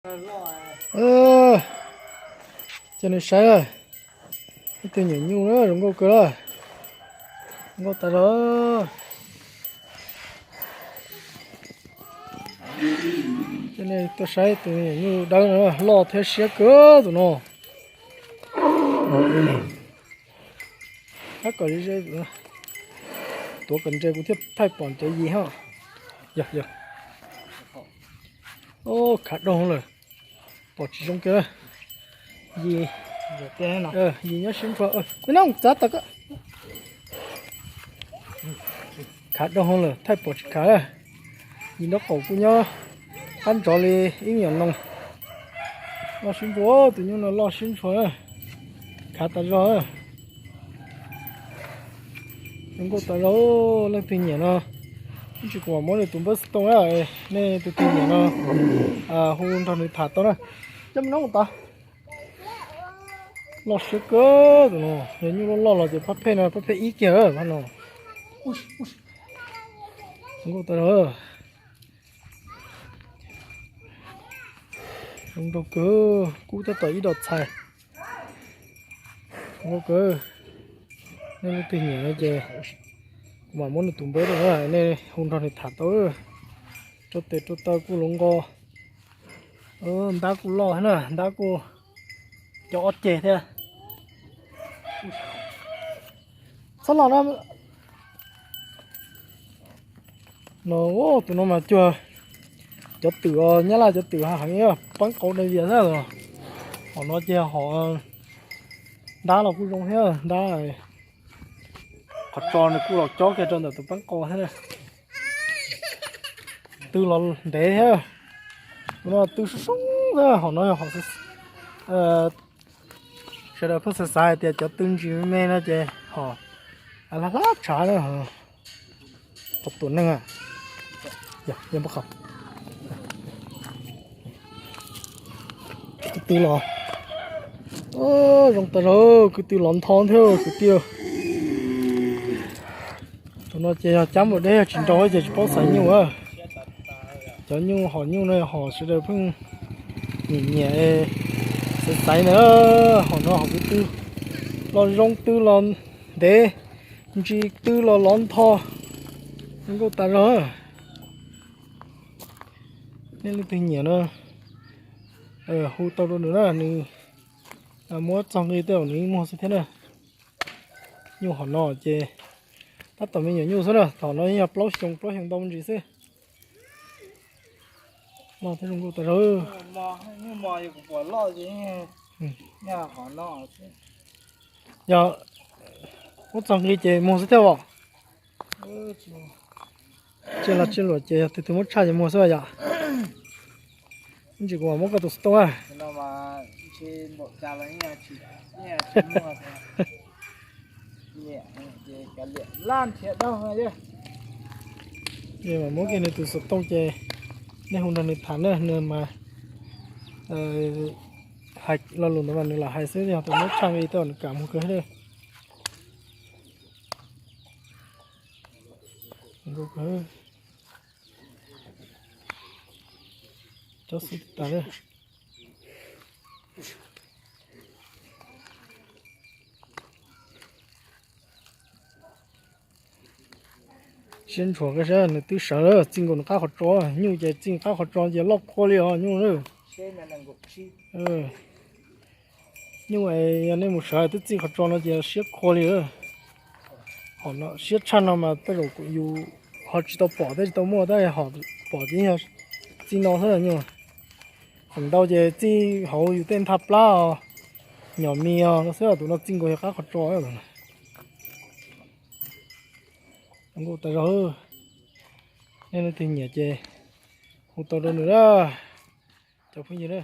Coj nej saib, ib tug nyuam nyuj na, zoo nkauj kawg, zoo nkauj tas zog. Coj nej tuaj saib tus nyuam nyuj dawb no, loj thiab siab kawg tus no. Ab, kom ze ze, tuav kom ntse kuv thiaj thaij pom cov yis ho. Yog, yog. Khav dhau lawm, pom tsis zoo kiag. Yis, yis nyob sib ntshua. Nab, txav tas. Khav dhau lawm, thaij pom tsis khav. Yis nraub qaum kuj nyob qab ntsov li ib me nyuam no. Loj sib ntshua, tus nyuj no loj sib ntshua na. Khav tas zog. Zoo nkauj tas zog. Leej twg nyiam no, ib ntsis kuv mam muab nws tus npawb xov tooj na. Nej tus twg nyiam no, hu nrog nws tham tau na. Coj mus noj tod. Loj siab kawg tus no, yog nyuj loj loj los ces pab pheej no, pab pheej ib kiag no. Zoo nkauj tas zog. Zoo nkauj kawg, kub tab tom ib daim txhais. Zoo nkauj kawg. Nej leej twg nyiam no ces kuv mam muab nws tus npawb rau na, nej hu nrog nws tham tau. Rau tes rau taw kuj lov nqo. Ntab kuj loj thiab na, ntab kuj cov ob ceg thiab. Txhob los no. No, tus no mas cuag cov twm os, Nyab Laj cov twm heev, peeb qau dai vias xwb los. Hom no ces hom ntab los kuj zoo thiab, ntab qhov tso nws kuj los cob kiag rau ntawm tus peeb qau thiab. Tw los ntev thiab. Tus no tw soob soob xwb, hom no yog hom sawv daws pheej xav xav hais tias cov tw ntsis me me no ces hom hlab hlab tshav na. Qhov tuam neeg, kwv tw los, zoo tas zog, kwv tw los ntho thiab kwv tij. Tus no ces yog cab npua deb, yog tsis nrau ces tsis paub xaiv nyuj. Cov nyuj hom nyuj no hom sawv daws pheej nyiam nyiam xaiv xaiv ntawd. Hom no hom kwv tw los zoo, tw los ntev, ntsis tw los lov ntho, zoo nkauj tas zog. Nej leej twg nyiam no hu tau rau nws na, nws muab txog nqi tej zaum nws yeej muag xwb thiab na. Nyuj hom no ces tab tom me nyuam nyuj xwb na, thaum no yeej yog plaub xyoo plaub xyoo ntau me ntsis xwb. Loj thiab zoo nkauj tas zog. Yog muab txog nqi ces muag xwb thiab os. Tsiaj los tsiaj luam ces yog tus twg muab tshaj ces muag xwb yom. Ib ntsis kuv mam muab koj tus xov tooj na. Ces mam muab kiag nws tus xov tooj ces nej hu nrog nws tham na, nws mas hais lo lus ntawd mas nws lam hais xwb, yog tus muab tshaj nqi tej zaum nws kam muag kawg thiab. Cov xwb tas. Siab ntshua kawg saib nws twb sawv txij nkaus nws qab qhov tso, nyuj ces txij qab qhov tso ces loj qhua li os nyuj na. Nyuj yog nej mus sawv twb txij qhov tso no ces siab qhua li. Hom no siab tshaj no mas tej zaum yus ho tsis tau pom thiab tsis tau muaj tab hom pom ces yog txij no xwb nyuj. Feem ntau ces txij hauv yus tej ntha plab os, nyom mis os no xwb, tus no txij nkaus yog qab qhov tso. Zoo nkauj tas zog. Nej leej twg nyiam ces hu tau rau nws na, cov phooj ywg na.